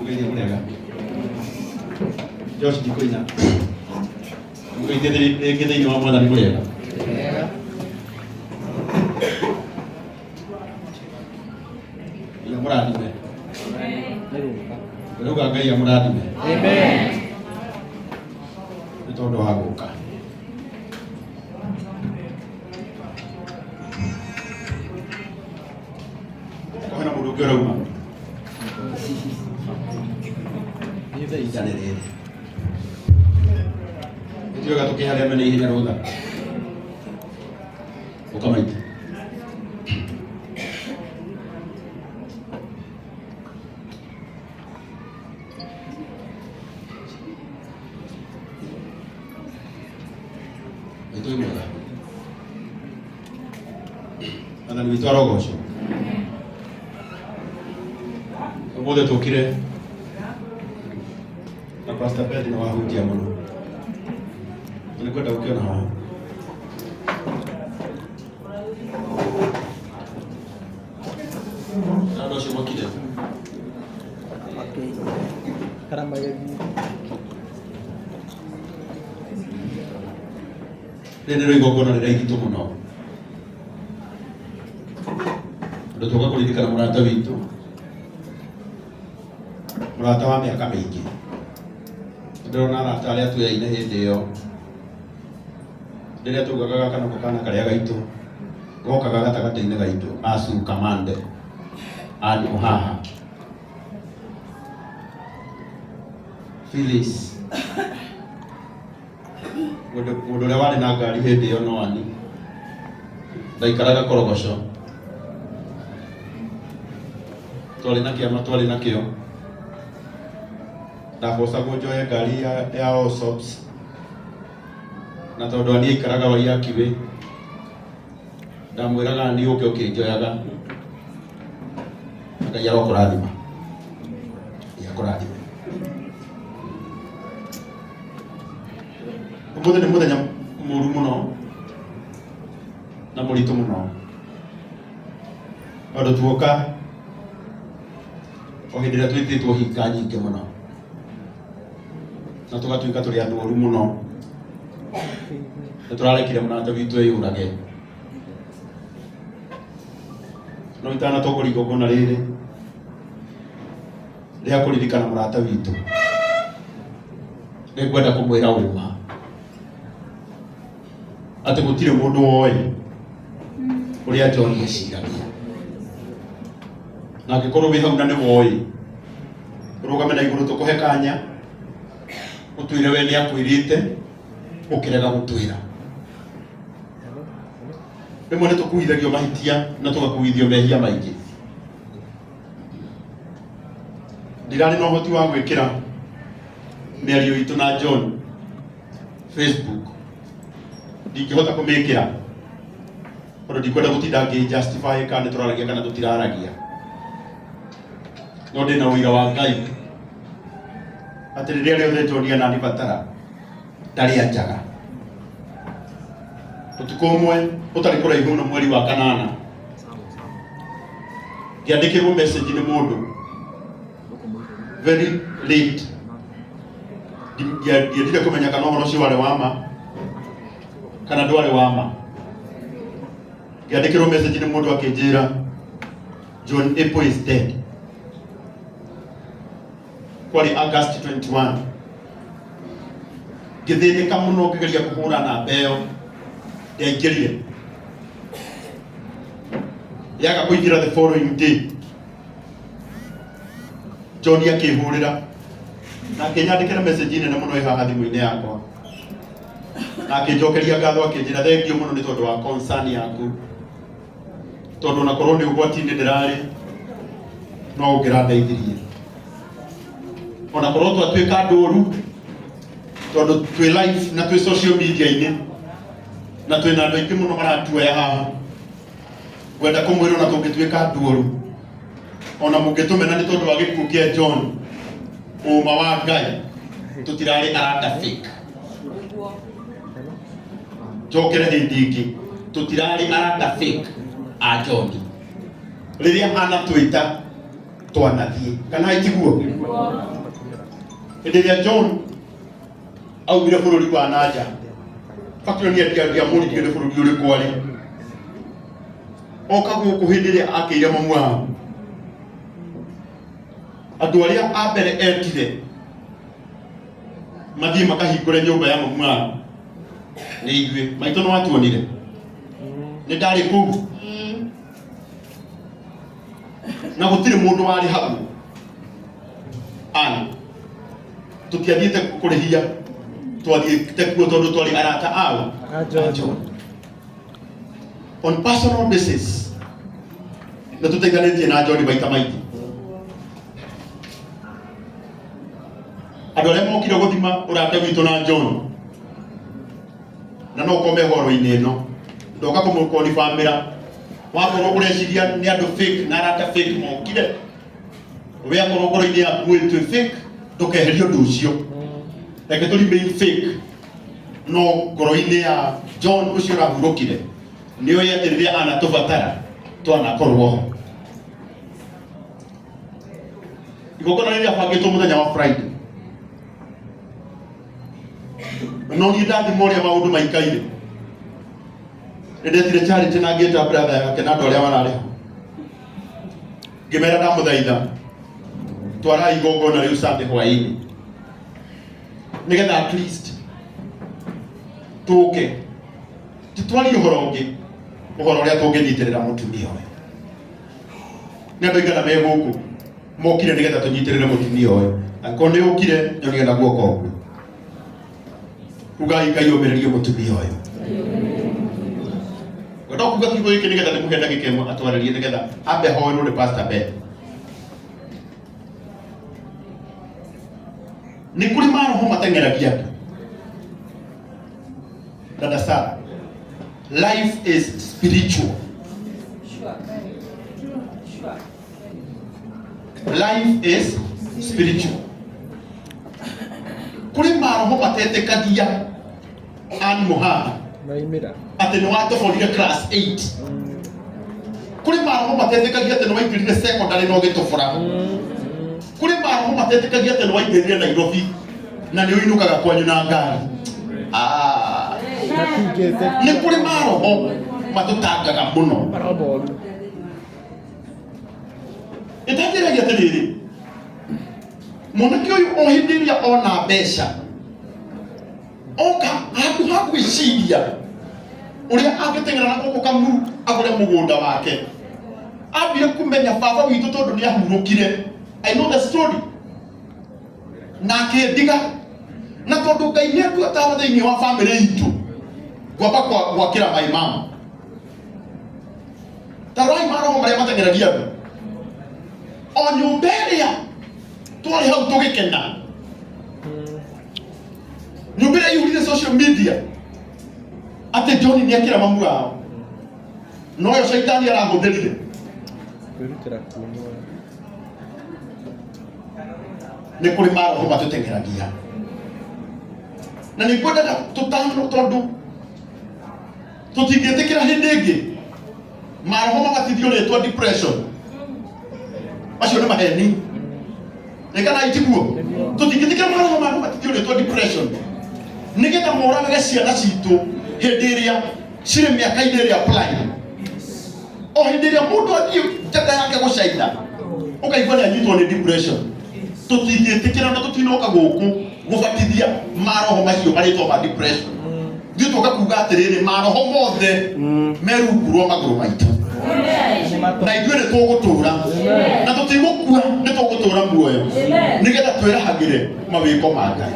Ndakũgeithia mũrĩega. Josh ndikũina. Mũgeithie rĩngĩ thĩinĩ wa Mwathani mũrĩega. Ngai amũrathime. Ndĩrauga Ngai amũrathime. Nĩ tondũ wa gũka. Kwĩna mũndũ ũngĩ ũrauma. Ihinda nĩ rĩrĩ. Nĩ tuoga tũkĩharĩa mena ihenya rũtha. Ũka maitũ. Maitũ wĩ mwega. Mwathani witũ arogocwo. Ũmũthĩ tũkire na Pastor Beth nĩ wahutia mũno. Na nĩ kwenda gũkĩona haha. Na andũ acio makire. Rĩrĩ nĩrĩo igongona rĩrĩa iritũ mũno. Andũ tũka kũririkana mũrata witũ, mũrata wa mĩaka mĩingĩ. Ndĩrona arata arĩa tuoyaine hĩndĩ ĩyo, rĩrĩa tugaga gaka nako kana karĩa gaitũ, gokaga gatagatĩ-inĩ gaitũ, Asu Kamande, Ann Ũhaha, Phyllis, Mũndũ mũndũ ũrĩa warĩ na ngari hĩndĩ ĩyo no ani ndaikaraga korogoco. Twarĩ na kĩama twarĩ nakĩo, ndabocagwo njoe ngari ya Allsops, na tondũ ani aikaraga Waiyaki Way, ndamwĩraga ani ũke ũkĩnjoyaga. Ngai arokũrathima. Ngai akũrathime. Ũmũthĩ nĩ mũthenya mũru mũno na mũritũ mũno tondũ tuoka o hĩndĩ ĩrĩa twĩtĩtwo hinga nyingĩ mũno na tũgatuĩka tũrĩ andũ oru mũno nĩ tũrarekire mũrata witũ eyũrage. No itanatongoria igongona rĩrĩ rĩa kũririkana mũrata witũ, nĩ ngwenda kũmwĩra ũma atĩ gũtirĩ mũndũ woĩ ũrĩa John eciragia. Na angĩkorwo wĩ hau na nĩ woĩ, ũrũgame na igũrũ tũkũhe kanya ũtwĩre we nĩ akwĩrĩte ũkĩrega gũtwĩra. Rĩmwe nĩ tũkuithagio mahĩtia na tũgakuithio mehia maingĩ. Ndirarĩ na ũhoti wa gwĩkĩra mĩario itũ na John Facebook, ndingĩhota kũmĩkĩra tondũ ndikwenda gũtinda ngĩ justify kana nĩ tũraragia kana tũtiraragia, no ndĩna ũira wa Ngai atĩ rĩrĩa rĩothe John ananibatara ndarĩ anjaga. Ũtukũ ũmwe ũtarĩ kũraihu mũno mweri wa kanana ngĩandĩkĩrwo message nĩ mũndũ very late. Ndiendire kũmenya kana ũhoro ũcio warĩ wa ma kana ndwarĩ wa ma. Ngĩandĩkĩrwo message nĩ mũndũ akĩnjĩra John Apple is dead. Kwarĩ August 21. Ngĩthĩnĩka mũno ngĩgeria kũhũra namba ĩyo, ndiaingĩrire, yaga kũingĩra. The following day John akĩhũrĩra na akĩnyandĩkĩra message nene mũno ĩ haha thimũ-inĩ yakwa, na akĩnjokeria ngatho, akĩnjĩra thengiũ mũno nĩ tondũ wa concern yaku, tondũ ona korwo nĩ ũgwati-inĩ ndĩrarĩ no ũngĩrandeithirie. Ona korwo twatuĩka andũ oru, tondũ twĩ live na twĩ social media-inĩ na twĩ na andũ aingĩ mũno maratuoya haha, ngwenda kũmwĩra ona tũngĩtuĩka andũ oru, ona mũngĩtũmena nĩ tondũ wa gĩkuũ kĩa John, ũma wa Ngai tũtirarĩ arata fake. Njokere hĩndĩ ĩngĩ, tũtirarĩ arata fake a John. Rĩrĩa anatwĩta Twanathiĩ kana itiguo? Hĩndĩ ĩrĩa John aumire bũrũri wa nanja, fakiro nĩ ndiamũririe nĩ bũrũri ũrĩkũ arĩ, oka gũkũ hĩndĩ ĩrĩa akĩire mamu wao, andũ arĩa a mbere etire mathiĩ makahingũre nyũmba ya mamu wao nĩ ithuĩ. Maitũ nĩ watuonire nĩ ndarĩ kũu na gũtirĩ mũndũ warĩ hau ana tũtiathiĩte kũrĩhia, twathiĩte kuo tondũ twarĩ arata ao A John. On personal basis nĩ tũteithanĩtie na John maita maingĩ. Andũ arĩa mokire gũthima ũrata witũ na John na no kome horo-inĩ ĩno ndoka kũmũkonibamĩra, wakorwo ũreciria nĩ andũ fake na arata fake mokire, we akorwo ngoro-inĩ yaku wĩ twĩ fake, ndũkeherie ũndũ ũcio, reke tũ remain fake. No ngoro-inĩ ya John ũcio ũrahurũkire nĩ oĩ atĩ rĩrĩa anatũbatara twanakorwo ho. Igongona rĩrĩa bangĩtwo mũthenya wa Friday, no niĩ ndathima ũrĩa maũndũ maikaire, nĩndetire Charity na ngĩta brother yake na andũ arĩa mararĩ ho, ngĩmera ndamũthaitha twarai igongona rĩu Sunday hwaĩ-inĩ nĩgetha at least tũke titwarie ũhoro ũngĩ, ũhoro ũrĩa tũngĩnyitĩrĩra mũtumia ũyũ. Nĩ andũ aigana me gũkũ mokire nĩgetha tũnyitĩrĩre mũtumia ũyũ? Angĩkorwo nĩ ũkire, nyonie na guoko ũguo. Ugai Ngai ũmĩrĩrie mũtumia ũyũ. Ngwenda kuga kiugo gĩkĩ nĩgetha ndĩmũhe ndagĩka ĩmwe atwarĩrie, nĩgetha ambe hoerwo nĩ Pastor Ben. Nĩ kũrĩ maroho mateng'eragia andũ. Dada Sara, life is spiritual. Life is spiritual. Kũrĩ maroho matetĩkagia an mũhana Maimĩra. Atĩ nĩ watoborire class 8. Kũrĩ maroho matetĩkagia atĩ nĩ waingĩrire secondary na ũgĩtobora. Kũrĩ maroho matetĩkagia atĩ nĩ waingĩrire Nairobi na nĩ ũinũkaga kwanyu na ngari. Ah. Matingĩte. Nĩ kũrĩ maroho matũtangaga mũno. Maroho moru. Ĩtanjĩragia atĩrĩrĩ, mwanake ũyũ o hĩndĩ ĩrĩa ona mbeca oka, handũ ha gwĩciria ũrĩa angĩteng'era na gũkũ Kamuru agũre mũgũnda wake, ambire kũmenya baba witũ tondũ nĩ ahurũkire. I know the story. Na akĩndiga na tondũ Ngai nĩ atua tawa thĩinĩ wa famĩlĩ itũ, ngwamba gwakĩra my mom. Tarai maroho marĩa mateng'eragia andũ. O nyũmba ĩrĩa twarĩ hau tũgĩkena, nyũmba ĩrĩa ihurire social media atĩ John nĩ akĩra mamu wao, noyo caitani arahũthĩrire. Kwĩrutĩra kuonwo. Nĩ kũrĩ maroho matũteng'eragia na nĩ ngwendaga tũtano tondũ tũtingĩtĩkĩra hĩndĩ ĩngĩ maroho mabatithio rĩtwa depression. Macio nĩ maheni nĩ kana itiguo? Tũtingĩtĩkĩra maroho mabatithio rĩtwa depression nĩgetha moragage ciana citũ hĩndĩ ĩrĩa cirĩ mĩaka-inĩ ĩrĩa prime. O hĩndĩ ĩrĩa mũndũ athiĩ njata yake gũcaina, ũkaigua nĩ anyitwo nĩ depression. Tũtingĩtĩkĩra na tũtinoka gũkũ gũbatithia maroho macio marĩtwa ma depression. Ithuĩ tũka kuga atĩrĩrĩ, maroho mothe me rungu rwa magũrũ maitũ na ithuĩ nĩ tũgũtũra na tũtigũkua, nĩ tũgũtũra muoyo nĩgetha twĩrahagĩre mawĩko ma Ngai.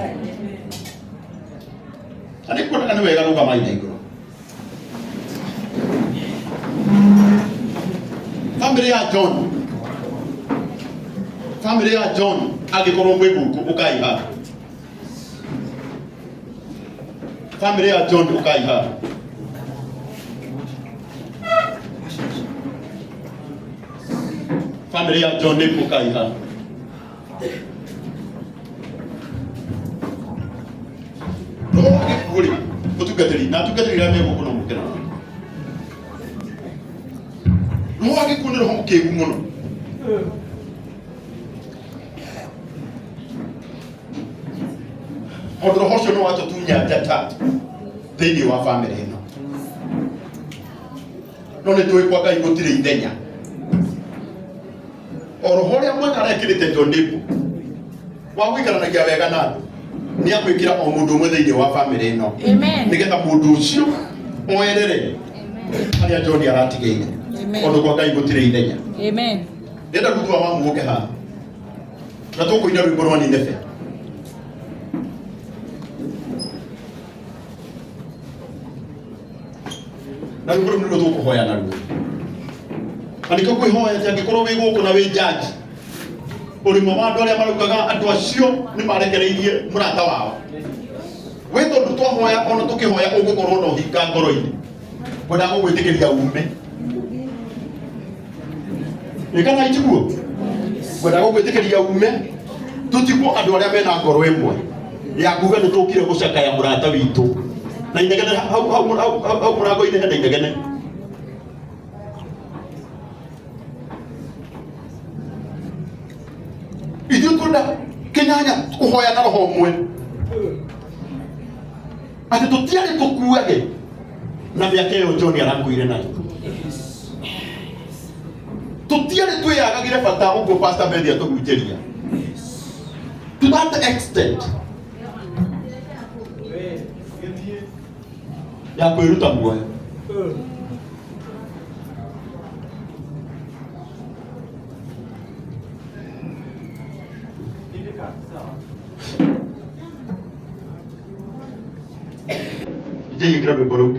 Na nĩ kuonaga nĩ wega rũgamai na igũrũ. Famĩlĩ ya John, famĩlĩ ya John, angĩkorwo mwĩ gũkũ, ũkai haha. Famĩlĩ ya John, ũkai haha. Famĩlĩ ya John, nĩ ũkai haha. Roho wa gĩkuũ rĩ, mũtungatĩri na atungatĩri arĩa me gũkũ no mũke na roho wa gĩkuũ nĩ roho mũkĩgu mũno. Tondũ roho ũcio no watũtunya njata thĩinĩ wa bamĩrĩ ĩno. No nĩ tũĩ kwa Ngai gũtirĩ ithenya. O roho ũrĩa mwega arekĩrĩte John Debo wa gũikaranagia wega na andũ nĩ agwĩkĩra o mũndũ ũmwe thĩinĩ wa bamĩrĩ ĩno. Amen. Nĩgetha mũndũ ũcio oerere harĩa John aratigĩire. Amen. Tondũ kwa Ngai gũtirĩ ithenya. Amen. Ndĩrenda Ruthu wa mamu ũke haha na tũkũina rwĩmbo rwa Nineve. Na rwĩmbo rũu nĩruo tũkũhoya naruo. Na nĩkĩo kwĩhoya atĩ angĩkorwo wĩ gũkũ na wĩ jaji, ũrĩmwe wa andũ arĩa maraugaga andũ acio nĩ marekereirie mũrata wao. We tondũ twahoya ona tũkĩhoya ũgũkorwo na ũhinga ngoro-inĩ. Ngwendaga gũgwĩtĩkĩria ume. Ĩ kana itiguo? Ngwendaga gũgwĩtĩkĩria ume tũtigwo andũ arĩa mena ngoro ĩmwe ya kuga nĩ tũkire gũcakaya mũrata witũ na inegene hau hau hau hau mũrango-inĩ hena inegene. Ithuĩ twenda kĩnyanya kũhoya na roho ũmwe atĩ tũtiarĩ tũkuage na mĩaka ĩyo John arakuire nayo. Tũtiarĩ twĩyagagĩre bata ũguo Pastor Bethi atũhunjĩria to that extent ya kwĩruta muoyo. Njĩigĩra rwĩmbo rũu.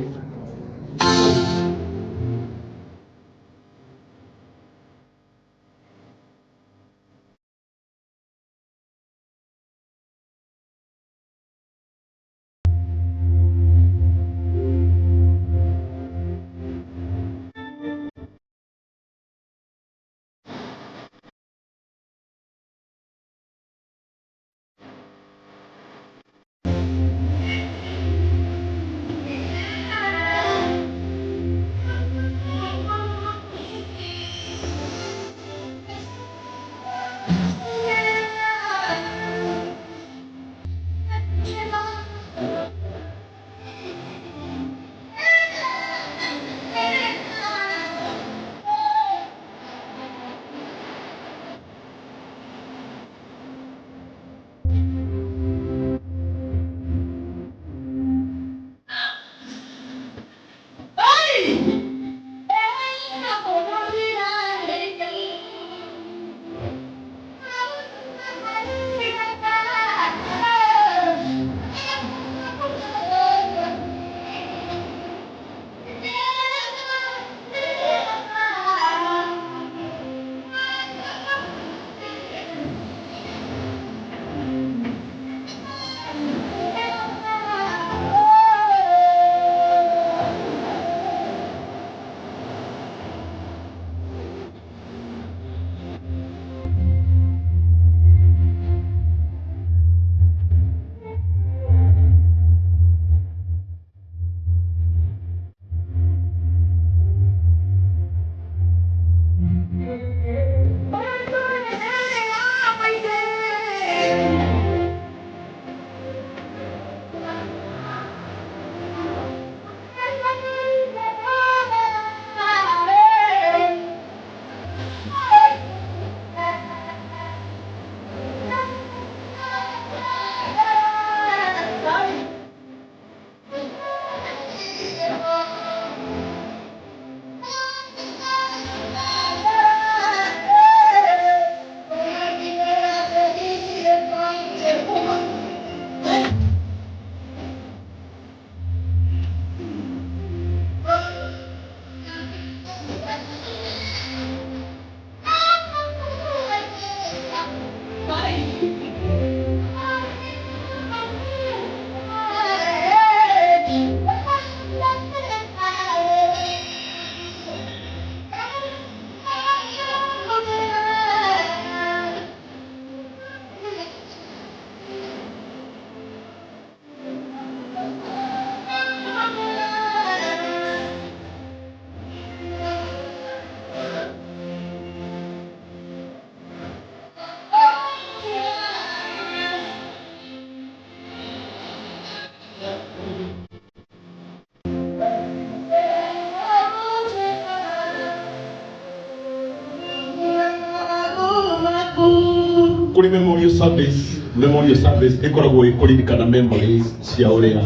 Kũrĩ memorial service, memorial service ĩkoragwo ĩ kũririkana memories cia ũrĩa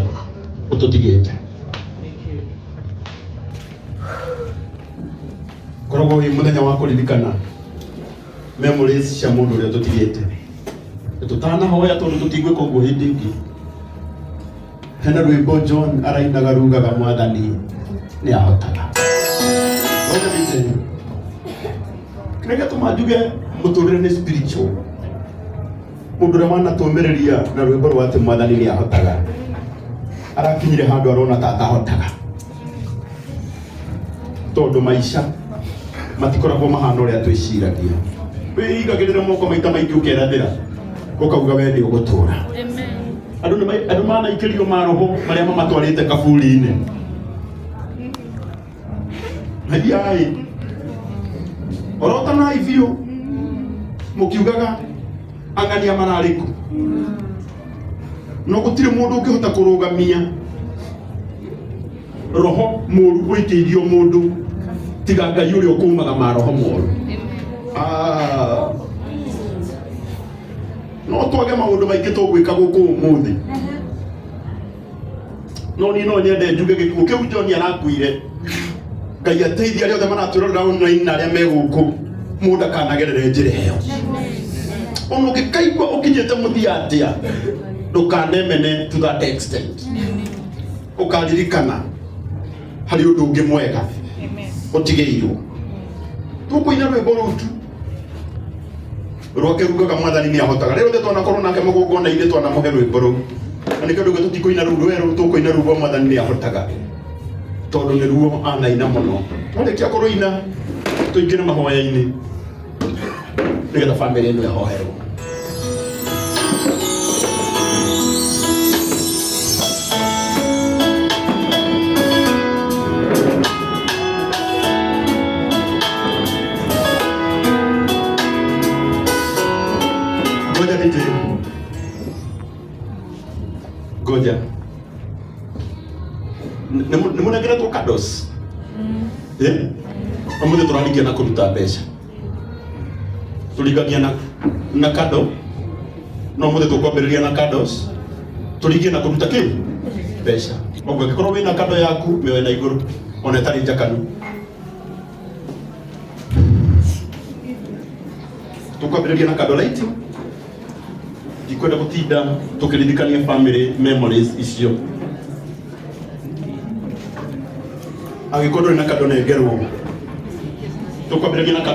ũtũtigĩte. Koragwo wĩ mũthenya wa kũririkana memories cia mũndũ ũrĩa ũtũtigĩte. Tũtanahoya tondũ tũtigwĩka ũguo hĩndĩ ĩngĩ. Hena rwĩmbo John arainaga rugaga mwathani nĩ ahotaga. Ngoja nite. Kĩrĩa gĩatũma njuge mũtũrĩre nĩ spiritual. Mũndũ ũrĩa wanatũmĩrĩria na rwĩmbo rwa atĩ mwathani nĩ ahotaga. Arakinyire handũ arona ta atahotaga. Tondũ maica matikoragwo mahana ũrĩa twĩciragia. Wĩigagĩrĩra moko maita maingĩ ũkerathĩra ũkauga we nĩ ũgũtũra. Andũ nĩ andũ manaikĩrio maroho marĩa mamatwarĩte kaburi-inĩ. Haiai. Orotanai biũ mũkiugaga ang'ania mararĩ kũ. No gũtirĩ mũndũ ũngĩhota kũrũgamia roho mũru ũikĩirio mũndũ tiga Ngai ũrĩa ũkũmaga maroho moru. Ah. No twage maũndũ maingĩ tũgwĩka gũkũ ũmũthĩ. No niĩ no nyende njuge gĩkuũ kĩu John arakuire. Ngai ateithie arĩa othe maratwĩrorera online na arĩa me gũkũ mũndũ ndakanagerere njĩra ĩyo. Ona ũngĩkaigua ũkinyĩte mũthia atĩa ndũkanemene to that extent. Ũkaririkana harĩ ũndũ ũngĩ mwega ũtigĩirwo. Tũkũina rwĩmbo rũu tu rwake rugaga mwathani nĩ ahotaga. Rĩrĩa othe twanakorwo nake magongona-inĩ twanamũhe rwĩmbo rũu. Na nĩkĩo nduga tũtikũina rũu rwerũ tũkũina rũu rwa mwathani nĩ ahotaga. Tondũ nĩ ruo anaina mũno. Twarĩkia kũrũina tũingĩre mahoya-inĩ nĩgetha bamĩrĩ ĩno ĩhoerwo. Ngoja DJ. Ngoja. Nĩ mũnengeretwo candles? Eh? Ũmũthĩ tũrarigia na kũruta mbeca. Tũringagia na candle. No ũmũthĩ tũkwambĩrĩria na candles. Tũringie na kũruta kĩ? Mbeca. Ũguo angĩkorwo wĩna candle yaku mĩoe na igũrũ ona ĩtarĩ njakanu. Tũkwambĩrĩria na candle light. Ndikwenda gũtinda tũkĩririkania family memories icio. Angĩkorwo ndũrĩ na candle nengerwo. Tũkwambĩrĩria na candle.